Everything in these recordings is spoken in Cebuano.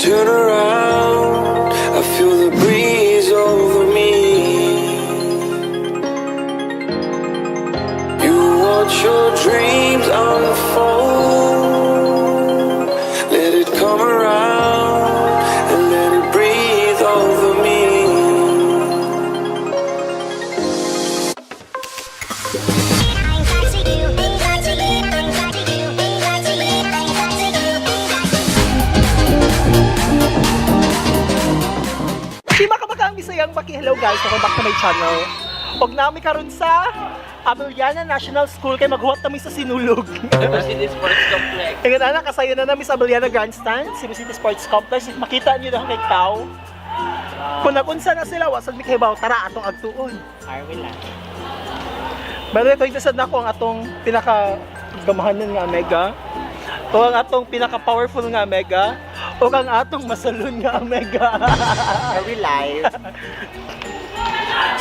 Turn around, I feel the breeze over me. You watch your dreams unfold. Let it come around and let it breathe over me. Sima ka ba ang Bisayang Baki? Hello guys, welcome back to my channel. Og nami karon sa Abellana National School kay maghuwat kami sa Sinulog. Cebu City Sports Complex. Ingat ana, kasayo na nami sa Abellana Grandstand, Cebu City Sports Complex. If makita niyo na kay tao. Kung nagunsa na sila, wasad mi kahibaw, tara atong agtuon. Arwin lang. By the way, kung na ko ang atong pinaka gamahanan nga mega, o ang atong pinaka powerful nga mega, o ang atong masalon nga mega. Are we live?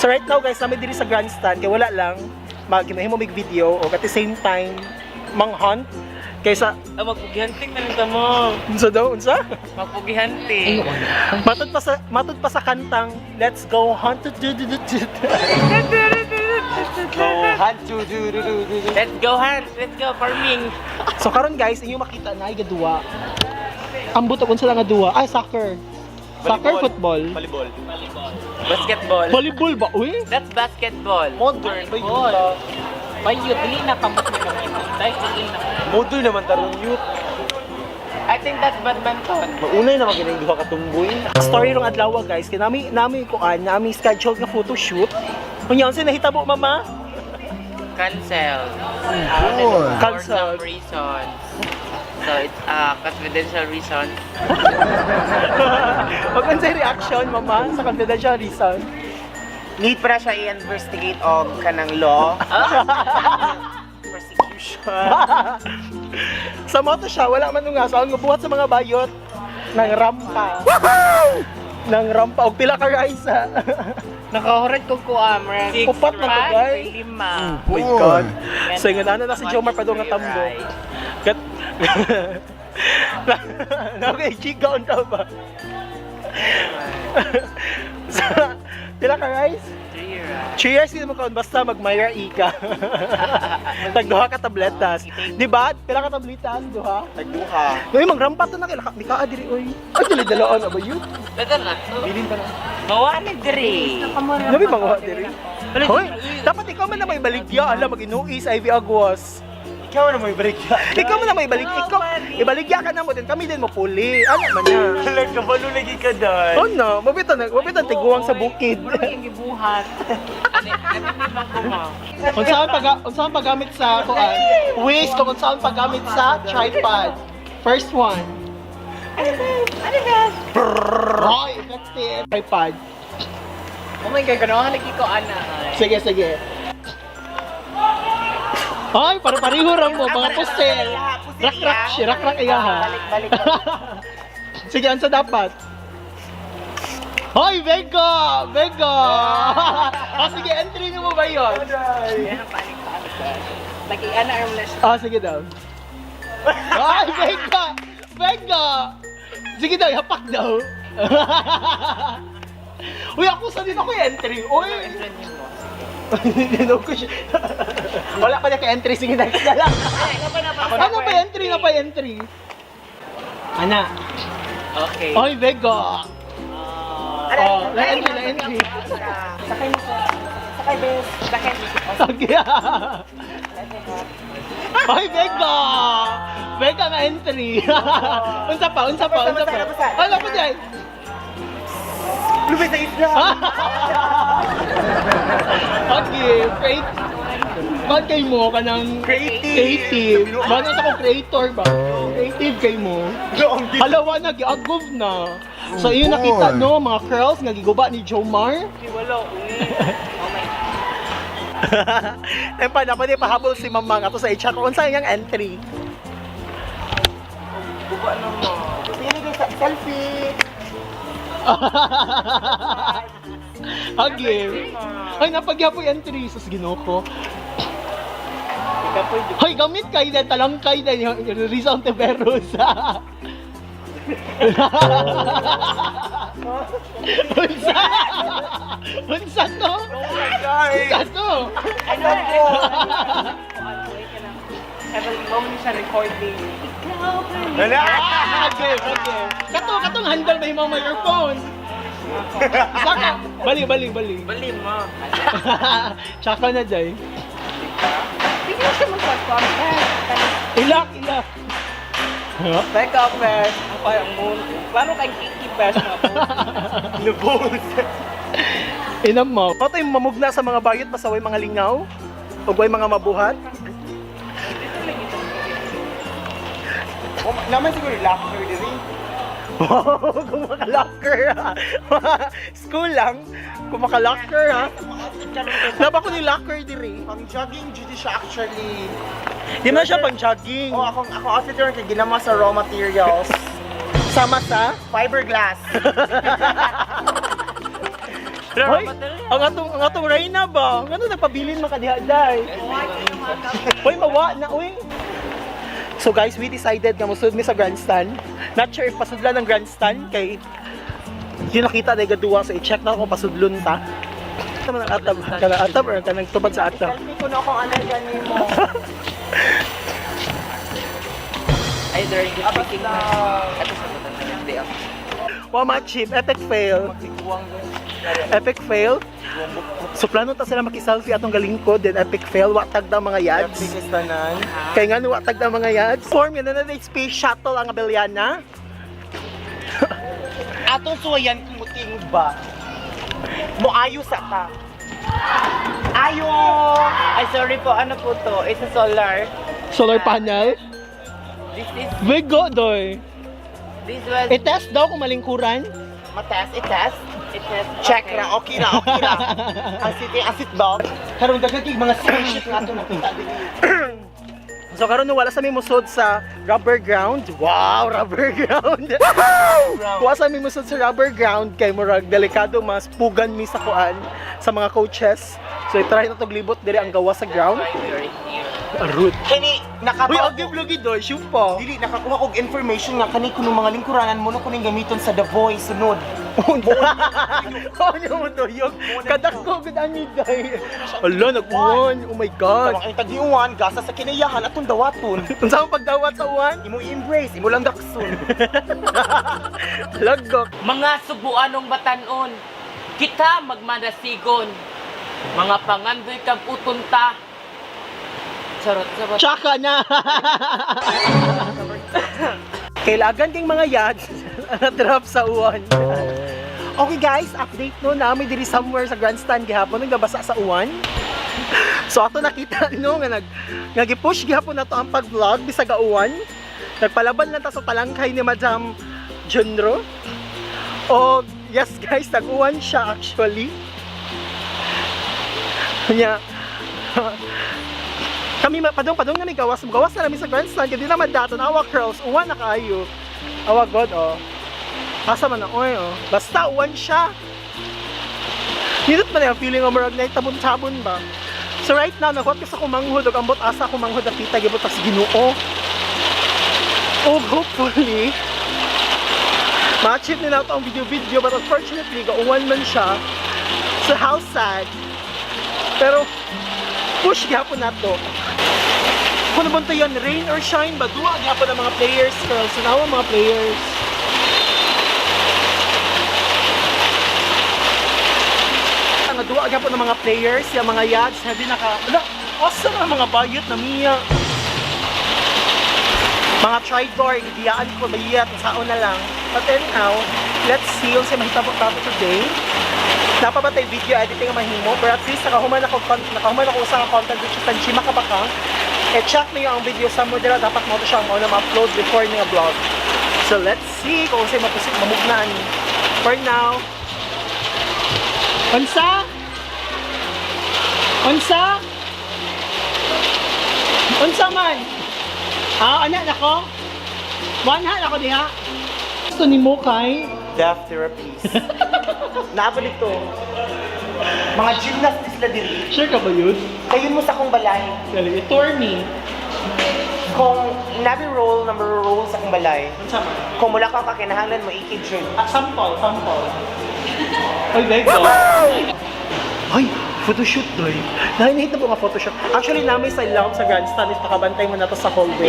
So right now guys, namin diri sa grandstand kay wala lang maghimo mig video o at the same time manghunt kaysa Ah, magpugihanting na lang tamo. Unsa daw, unsa? Magpugihanting. Matud pa sa kantang Let's Go Hunt do do do do. Go hunt do do do do do do. Let's go hunt! Let's go farming! So karon guys, inyong makita na ay gaduwa. Ambot og unsa lang nga duwa? Ay, soccer. Soccer, football. Volleyball. Basketball. Volleyball ba? Uy. That's basketball. Modern ba yun? Bayot, dili na kamot na kamot. Dahil dili na. Modern naman tarong youth. I think that's badminton. Maunay naman kining duha ka tumboy. Story rong adlaw guys, kay nami nami kuan, nami scheduled nga photo shoot. Unya unsa nahitabo, mama? Cancel. Cancel. For some reasons. So it's confidential reasons. Wag unsay reaction, mama, sa confidential reason? Need para siya i-investigate og kanang law. Prosecution. Sa moto siya, wala man nga. So, ang buhat sa mga bayot ng rampa. Ng rampa. Og pila ka rice, ha? Nakahurat ko ko amra. Six Upat na to, guys. Lima. Oh my God. So, yung ano na si Jomar pa doon nga tambo. Kat... Okay, chika on ba? Sa, pila ka rice? Three rice. Cheers din mo kaon basta magmayra ika. Tagduha ka tabletas. Di ba? Pila ka tabletas duha? Tagduha. Uy, mangrampa to na kay mikaa diri oy. Ay, dili daloon aba yun. Better na. Bilin pa na. Bawa ni diri. Labi manguha diri. Hoy, dapat ikaw man na may baligya, ala mag-inuis Ivy Aguas. Ikaw na may break ya. Ikaw man na may balig, ikaw ibaligya ka na mo din kami din mapuli. Ano man na. Halag ka ba lagi ka dai? Oh no, mabitan mabitan tiguang sa bukid. Yung gibuhat. Ano ano ko mo? Unsa ang paggamit sa kuan? Ways kung unsa ang paggamit sa tripod. First one. Ano effective. Tripod. Oh my God, ganoon lagi ko ana. Sige, sige. Ay, para pareho ra mo, mga pusel. Rak-rak, siya, rak-rak iya ha. Balik, balik. Sige, ansa dapat? Hoy, Vega! Vega! Ah, sige, entry niyo mo ba yun? Lagi ana arm na siya. Ah, sige daw. Ay, Vega! Vega! Sige daw, hapak daw. Uy, ako sa din ako yung entry. Uy! Hindi ko siya. Wala pa na ka-entry. Sige, next na lang. Ano pa entry na pa entry? Ana. Okay. Oy, Vega! Oh, na entry, na entry. Sakay mo sa. Sakay bes. Sakay. Okay. Ay, Vega! Vega nga entry. Unsa pa, unsa pa, unsa pa. Ano pa dyan? Lumay sa isla. Okay, create. Bakit kay mo ka ng Creative. Creative. Bakit ako creator ba? Creative kay mo. Halawa na, giagov na. So, yun nakita, no, mga curls nga giguba ni Jomar. Wala. Uy. Oh my Tempa na, pwede pahabol si Mama nga to sa HR kung unsa iyang entry. Buba na mo. Sige guys, selfie. Okay. Ay, napagyapoy entry sa Ginoo ko. Ikapoy Hoy, gamit kay na talangkay na yung Rizal Tiberos. Unsa? Unsa to? Oh my God! Unsa to? Ano Mo siya recording. Wala! Ah, okay. Kato, katong handle may mga microphone. Saka, bali, bali, bali. Bali mo. Tsaka na, Jay. Hindi mo siya magpagpag. Ilak, ilak. Huh? Teka, Pesh. Ang parang moon. Parang kay Kiki, Pesh. Mga po. Lubos! Inam mo. Patoy mamugna sa mga bayot basta way mga lingaw o way mga mabuhat. Oh, naman siguro locker diri. Wow, kumakalocker ha. School lang, kumakalocker ha. Naba ko ni locker diri. Pang jogging jud siya actually. Di man siya pang jogging. Oh, akong outfit ron kay ginama sa raw materials. Sama sa Fiberglass. Hoy, ang atong Reyna ba? Ngano nagpabilin man ka diha day? Hoy, mawa na uy. So guys, we decided nga mosud mi sa grandstand. Not sure if pasudlan ang grandstand kay di nakita na gaduwa, so i-check na kung pasudlon ta. Tama ng atab, kanang atab or kanang tubag sa atab. Selfie ko na kung ano gani mo. Ay, during the speaking na. Ito sa butan na yung day off. Wa ma-achieve, epic fail. Epic fail. So plano ta sila maki-selfie atong galingkod, then epic fail, wa tagda mga yads. Biggest tanan. Kaya nga nuwa tagda mga yads. Form yun na na space shuttle ang Abeliana. Atong suwayan kung mutingog ba? Moayo sa ta. Ayo! Ay, sorry po. Ano po to? It's a solar. Solar panel. This is, Bigo doy. this was, I-test daw kung malingkuran. Matest, itest. it has, Check ra, okay ra, okay ra. Ang city, ang seatbelt. Karon daghan kay mga spaceship nga ato nakita diri. So karon wala sa mi musod sa rubber ground. Wow, rubber ground. Wala sa mi musod sa rubber ground kay murag delikado mas pugan mi sa kuan sa mga coaches. So i-try na tog libot diri ang gawa sa ground. Why we are here. Arut. Kani Uy, nakabaw. agib lagi doy, shoot pa. Dili nakakuha og information nga kani kuno mga lingkuranan mo no kuning gamiton sa The Voice sunod. Ano mo doyog? Kadako gud ani day. Ala nag-uwan. Oh my God. Tawang ang tagiuwan gasa sa kinayahan atong dawaton. Unsa ang pagdawat sa uwan? Imo i-embrace, imo lang dakson. Lagok. Mga subuanong batanon, kita magmanasigon. Mga pangandoy kag utunta. Charot, charot. Tsaka na! Kailangan king mga yads na-drop sa uwan. Okay guys, update no namin diri somewhere sa grandstand gihapon nagbabasa sa uwan. So ato nakita no nga nag nga gi-push gihapon nato ang pag-vlog bisag uwan. Nagpalaban lang ta sa talangkay ni Madam Junro. Og yes guys, nag-uwan siya actually. Nya, kami padong padong na may gawas gawas na namin sa grandstand kay di naman daton awa curls uwan na kaayo. Awa god, oh, asa man na oy, oh, basta uwan siya. Nindot man yung feeling nga murag na tabon-tabon ba. So right now nagwat ko sa kumanghod og ambot asa kumanghod na pita gibot sa Ginoo og hopefully ma-achieve ni nato ang video-video, but unfortunately gauwan man siya, so how sad. Pero push gihapon nato. Kung naman yan, rain or shine ba, duwa gihapon ang mga players, girls. So, nawa mga players. Ang duwa gihapon ang mga players, yung mga yads, heavy naka, ala, awesome ang mga bayot na miya. Mga tridor, gidiyaan ko, bayat, saon na lang. But anyhow, let's see kung sa mahitabo tato today. Napabatay video editing ang mahimo, pero at least nakahuman ako usa ka content which is Tanchima ka ba ka? E check niyo ang video sa mo dira, dapat mo to siya ang mauna ma-upload before niya vlog. So let's see kung unsay mapusik mamugnaan. For now. Unsa? Unsa? Unsa man? Ah, ana nako. Wanha nako diha. Gusto ni mo kay Deaf therapist. Naaba dito. Mga gymnast ni sila diri. Sure ka ba yun? Kayon mo sa akong balay. Dali, i-tour me. Kung Nabi role number role sa akong balay. Unsa man? Kung mula ka kakinahanglan mo ikid jud. Ah, sample, sample. Ay, lego. Ay, photoshoot doy. Nahinihit na po nga photoshoot. Actually, namin sa lounge sa grandstand is pakabantay mo na to sa hallway.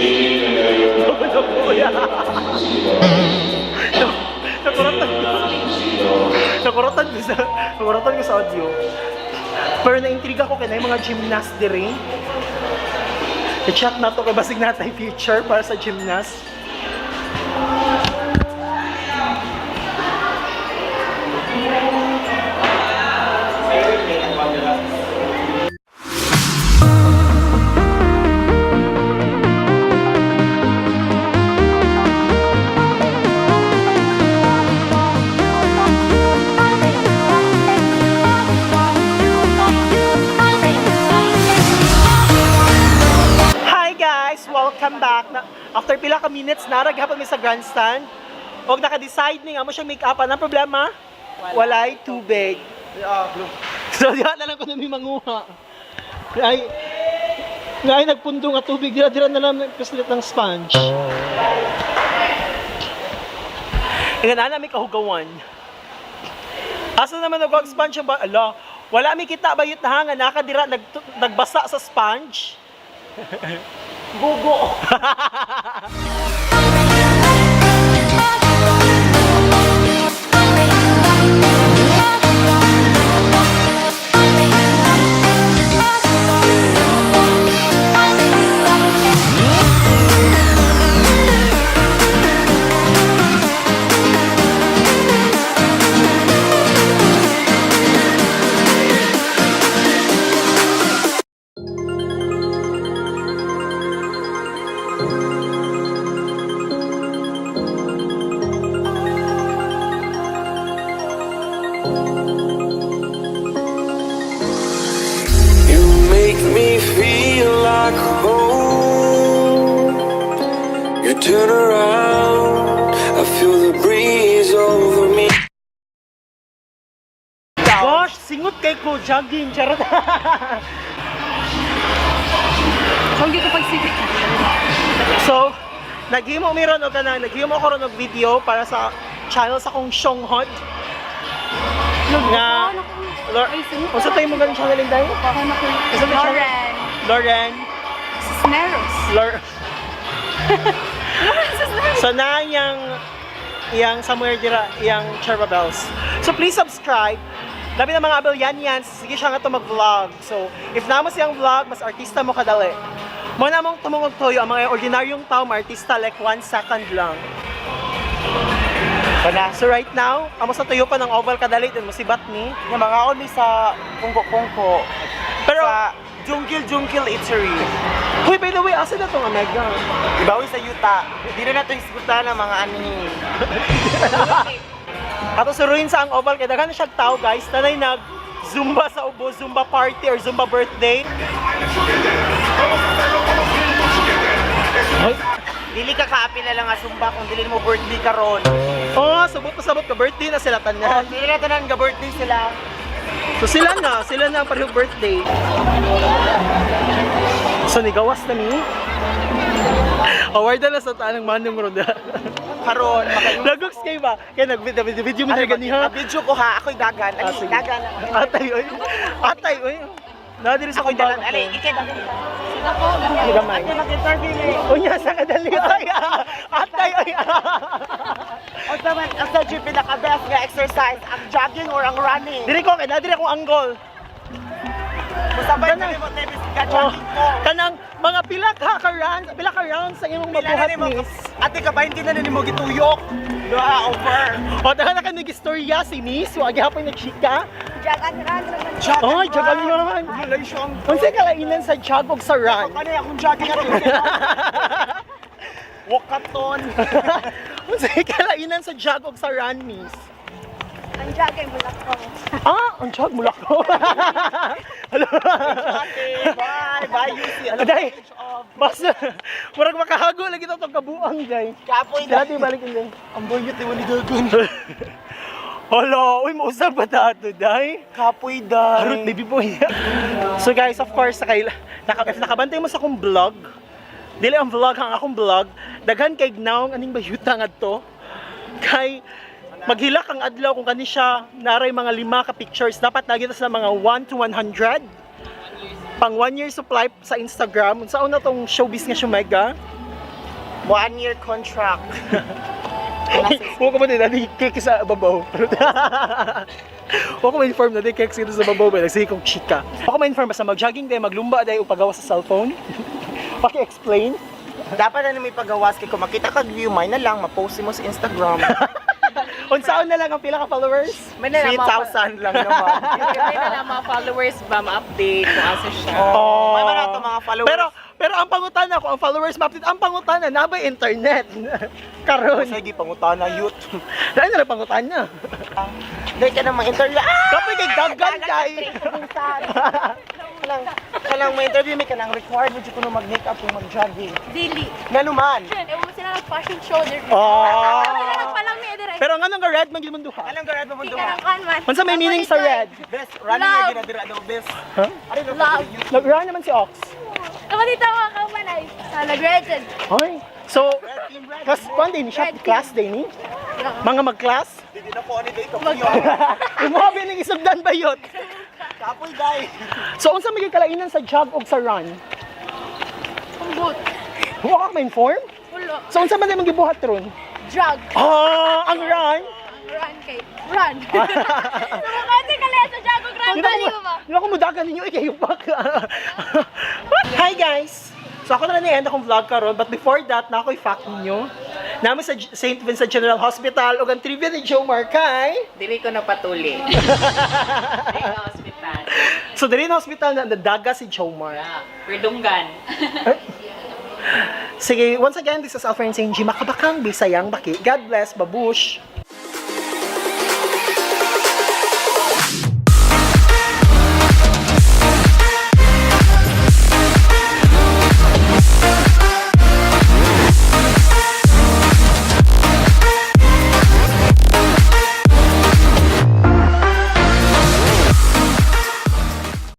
Nakuratan ko. Nakuratan ko sa audio. Pero naintriga ko kay na yung mga gymnast dire. I-check na to kay basig natay future para sa gymnast. Hi guys! Welcome back. Na, after pila ka minutes, naraghapon mi sa grandstand. Og naka-decide ni nga mo siyang make-up. Anong problema? Walay tubig. So diha na lang ko na may manguha. Ay, ay nagpundo nga tubig. Dira dira na lang nagpaslit ng sponge. Ingan na may kahugawan. Asa naman nag sponge ang ba? Ala, wala mi kita bayot na nga nakadira nagbasa sa sponge. Gugo. You make me feel like home. You turn around, I feel the breeze over me. Gosh, singot kay ko jogging charot. Kung di ko pagsigit. So, naghimo mi ron og kanang naghimo ko ron og video para sa channel sa akong Shonghod. Nga Lor Ay, sunod. Unsa tayo mo ganing channel inday? Unsa may channel? Lauren Lauren, Cisneros. Lor Lauren Cisneros. So na yang yang somewhere dira yang Cherba Bells. So please subscribe. Labi na mga Abelianians, sige siya nga to mag-vlog. So, if namo siyang vlog, mas artista mo kadali. Mo na mong tumungog toyo ang mga ordinaryong tao, artista like 1 second lang. Kana. So right now, amo sa tuyo pa ng oval kadali din mo sibat ni. Nga mga ni sa pungko-pungko. Pero Sa Jungkil Jungkil Eatery. huy, by the way, asa na tong Omega? Ibawi sa yuta. Di na nato hisgutan ang mga ani. Ato suruin sa ang oval kay daghan na siyang tao guys, tanay nag Zumba sa ubo, Zumba party or Zumba birthday. Ay. Dili ka kaapi na lang nga sumba kung dili mo birthday karon. Oh, sabot pa sabot ka birthday na sila Oh, tanan. dili na tanan ga birthday sila. So sila na ang pareho birthday. So nigawas na mi. Award na sa tanang manong roda. Karon makayo. Lagox kay ba? Kaya nag-video mo talaga niya. Ah, video ko ha, ako'y dagan. Ah, Ali, sige. dagan. Atay oy. Atay oy. Nadiri sa Ako'y kumbang. dagan. Ali, ikay dagan. Ako, Ay, gamay. Ate, mag-interview ni. Unya sa kadali. Ay, ah. Atay oy. Unsa man, unsa jud pinaka best nga exercise, ang jogging or ang running? Diri ko kay nadiri akong angle. Musabay na nimo tennis ka Oh, jogging ko. kanang mga pila ka rounds, pila ka rounds sa imong Pila na mabuhat nimo, miss. ate ka ba hindi na nimo gituyok? Duha over. O daghan na ka nag-istorya si Miss, wa gihapon nagchika. Jag and run naman. Jog Oy, jog and run. Malay siya ang Unsay kalainan sa jog ug sa run? Ano akong jogging ate? Walkathon. Unsay kalainan sa jog ug sa run, Miss? Ang jag ay bulak ko. Ah, ang jog mula ko. Hello. Ate, bye. Bye, UC. Alam Aday. Basta, murag makahago lagi to tong kabuang day. Kapoy na. Dati balik din. Ang buyot ni Wani Dagon. Hala, uy, mausap ba tato, day? Kapoy day. Harot, baby boy. So guys, of course, if nakabantay mo sa akong vlog, Dili ang vlog, ang akong vlog. Daghan kay gnaong aning bayuta ngadto. Kay maghilak ang adlaw kung kani siya naray mga lima ka pictures, dapat lagi ta sa mga 1 to 100 pang 1 year supply sa Instagram. Unsa na tong showbiz nga shumega? 1 year contract. Huwag ko man din, nadi cake sa babaw. Huwag ko ma-inform na di cake sa babaw ba, nagsige kong chika. Huwag ko ma-inform, basta mag-jogging day, maglumba day, o pagawa sa cellphone. Paki-explain. Dapat na may pagawas kay kung makita kag view may na lang ma-post mo sa Instagram. Unsaon na lang ang pila ka followers? May na lang mga- 3,000 lang naman. May na lang mga followers ba ma-update kung asa siya. Oh, may mga to mga followers. Pero pero ang pangutana ko, ang followers ma-update, ang pangutana na ba internet? Karon. Sige, pangutana youth. Dahil na lang pangutana. Dahil ka na ma-interview. Ah! Kapoy kay dagan day. Kanang kanang ma-interview may kanang required mo jud kuno mag-makeup kung mag-jogging. Dili. Ngano man? Ewan mo sila nag-fashion show dire. Oh. Sila nagpalami dire. Pero nganong nga red man gyud man duha? Anong garad mo Kay duha? kanang kan man. Unsa may meaning sa red? Best running Love. lagi na dira daw best. Huh? Ari no. Love. Nag-run naman si Ox. Kamu dito mga kauman ay sa nag-red. Hoy. So, Red team red. class kwan din siya, Red team. class day ni? Mga mag-class? Dili na po ani dito. Imo bining isugdan ba yun? Kapoy dai. So unsa may kalainan sa jog og sa run? Kumbot. Wa ka ma-inform? Ulo. So unsa man imong gibuhat ron? Drug. Ah, ang run. Run kay. Run. So kasi kala sa jog ug run Di ba bali ko mo ba? di ba ko mudagan ninyo ikayo pa. Hi guys. So ako na lang ni-end akong vlog karon, but before that na ako'y fact ninyo. Nami sa St. Vincent General Hospital ug ang trivia ni Joe Markay. Dili ko napatuli. Dili na hospital. So diri na hospital na nadaga si Jomar. Yeah. Redunggan. Sige, once again, this is Alfred St. G. Makabakang Bisayang Baki. God bless, babush!